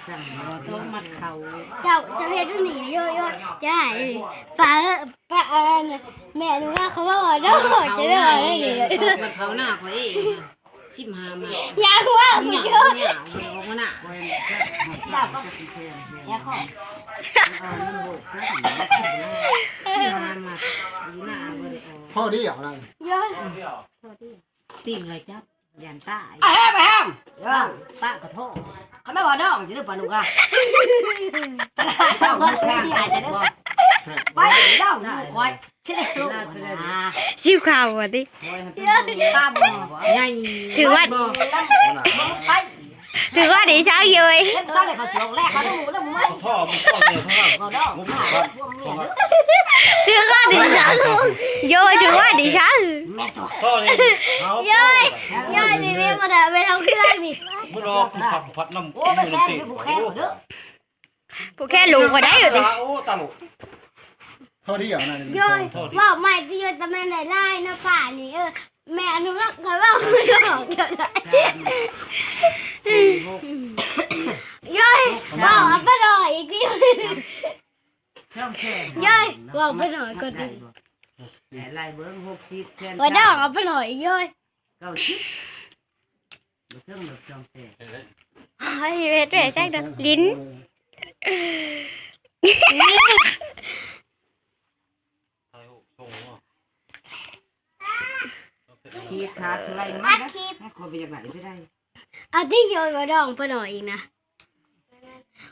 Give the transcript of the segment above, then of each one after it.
ສັ່ງບໍ່ຕ້ອງມັດເຂົ້າ ເຈົ້າ ເຈົ້າເຮັດອັນນີ້ໂຍໂຍ ຈະໃຫ້ປ້າ ປ້າ ອັນ ແມ່ລູກເຂົາເວົ້າວ່າດອກ ຈະໄດ້ວ່າໄດ້ດີ ມັດເຂົ້າໜ້າຂ້ອຍເອງ ສິບຫ້າມັດ ຢ່າວ່າຜູ້ເດີ ອອກມາໜ້າ ຢ່າຂໍ ສິບຫ້າມັດ ຢູ່ໜ້າບໍ່ໄດ້ອອກ ພໍດີເອົານັ້ນ ໂຍ ພໍດີ ປີ້ງເລີຍຈັບ ຢ້ານຕາຍ ອາແຮມ ອາແຮມ ເອີ ປາກກະທ້ອງ ຄັນແມ່ນວ່ານ້ອງຊິໄດ້ປາລູກອາ ຕະຫຼາດເອົາເງິນໄປເຮັດຫຍັງ ໄປເດ້ອ ຂ້ອຍຊິໄດ້ສູ້ນະ ຊິເຂົ້າວ່າຕິ ຕາບໍ່ໃຫຍ່ ຖືວ່າ ບໍ່ໃສ່ ຖືວ່າດີເຈົ້າເອີຍ ເຮັດໃສ່ເຂົາຊິອອກແລກເຂົາບໍ່ຮູ້ນຳ ພໍ່ມັນ ພໍ່ແມ່ເຂົາ ບໍ່ດອກ ພວກເມຍເດີ ຖືວ່າດີເຈົ້າ ໂຍຍ ຖືວ່າດີເຈົ້າ ແມ່ນຕົວ ພໍ່ນີ້ ໂຍຍ ໂຍຍ ນີ້ ນີ້ ບໍ່ໄດ້ໄປເອົາເຄື່ອງນີ້ ມັນອອກພັດນຳ ໂອ້ ໄປແຊນຢູ່ຜູ້ແຂນເດີ ຜູ້ແຂນລູກກໍໄດ້ຢູ່ຕິ ໂອ້ ຕາລຸ ພໍດີເອົານັ້ນ ໂຍຍ ເວົ້າໃໝ່ຕິ ໂຍຍ ແຕ່ແມ່ນໄດ້ຫຼາຍເນາະ ປ້ານີ້ ເອີ ແມ່ອະນຸລັກກໍເວົ້າບໍ່ອອກ ໂຍຍ ເວົ້າເອົາໄປດອກອີກຕິ ໂຍຍ ເວົ້າໄປດອກກ່ອນຕິ ໄລ່ເບິ່ງ ຫົກສິບ ວ່າດອກເອົາໄປດອກອີກ ໂຍຍ ເກົ້າສິບ ບໍ່ເຖິງດອກສອງແສນ ເຮັດໄວ້ຈັກດອກ ຫຼິ້ນ ຖ່າຍຮູບສົ່ງເນາະ ເຮັດຂາສະໄລມາເດີ ຂ້ອຍບໍ່ຢາກໄດ້ໄປໄດ້ ເອົາຕິ ໂຍຍ ວ່າດອກເພິ່ນເອົາອີກນະ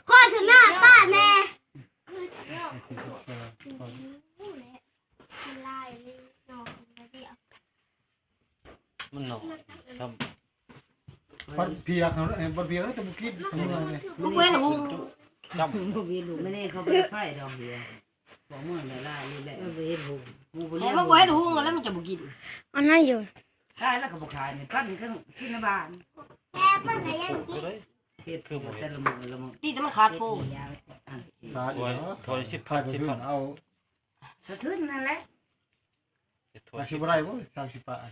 ໂຄສະນາປ້າແດ່ ມັນໜ້ອຍ ທຳ ບັດເຜຍກ ເອີ ບັດເຜຍກແລ້ວແຕ່ບໍ່ກິນ ມຶງບໍ່ເຫັນຫຸງ ຈ້ຳ ບໍ່ມີລູກ ມື້ນີ້ເຂົາບໍ່ໄດ້ໄຟດອກເຫຍ ພວກມຶງໄດ້ຫຼາຍຢູ່ແລ້ວ ເອີ ບໍ່ເຫັນຫຸງ ໝູ່ບໍ່ລ້ຽງ ມັນບໍ່ເຫັນຫຸງແລ້ວມັນຈະບໍ່ກິນ ອັນນັ້ນຢູ່ ຂາຍແລ້ວກໍບໍ່ຂາຍນີ້ ປັນກັນກິນໃນບ້ານ ແຕ່ເພິ່ນກໍຍັງກິນ ເຮັດຄືບໍ່ເຮັດ ແຕ່ລະມື້ລະມື້ ຕີແຕ່ມັນຂາດໂພ ຂາດ ໂອ້ຍ ໂອ້ຍ ສິບພັນ ສິບພັນ ເອົາ ສະທຶນນັ້ນແຫຼະ ເຮັດຖ້ວຍ ວ່າຊິບໍ່ໄດ້ບໍ່ ສາມສິບປາຍ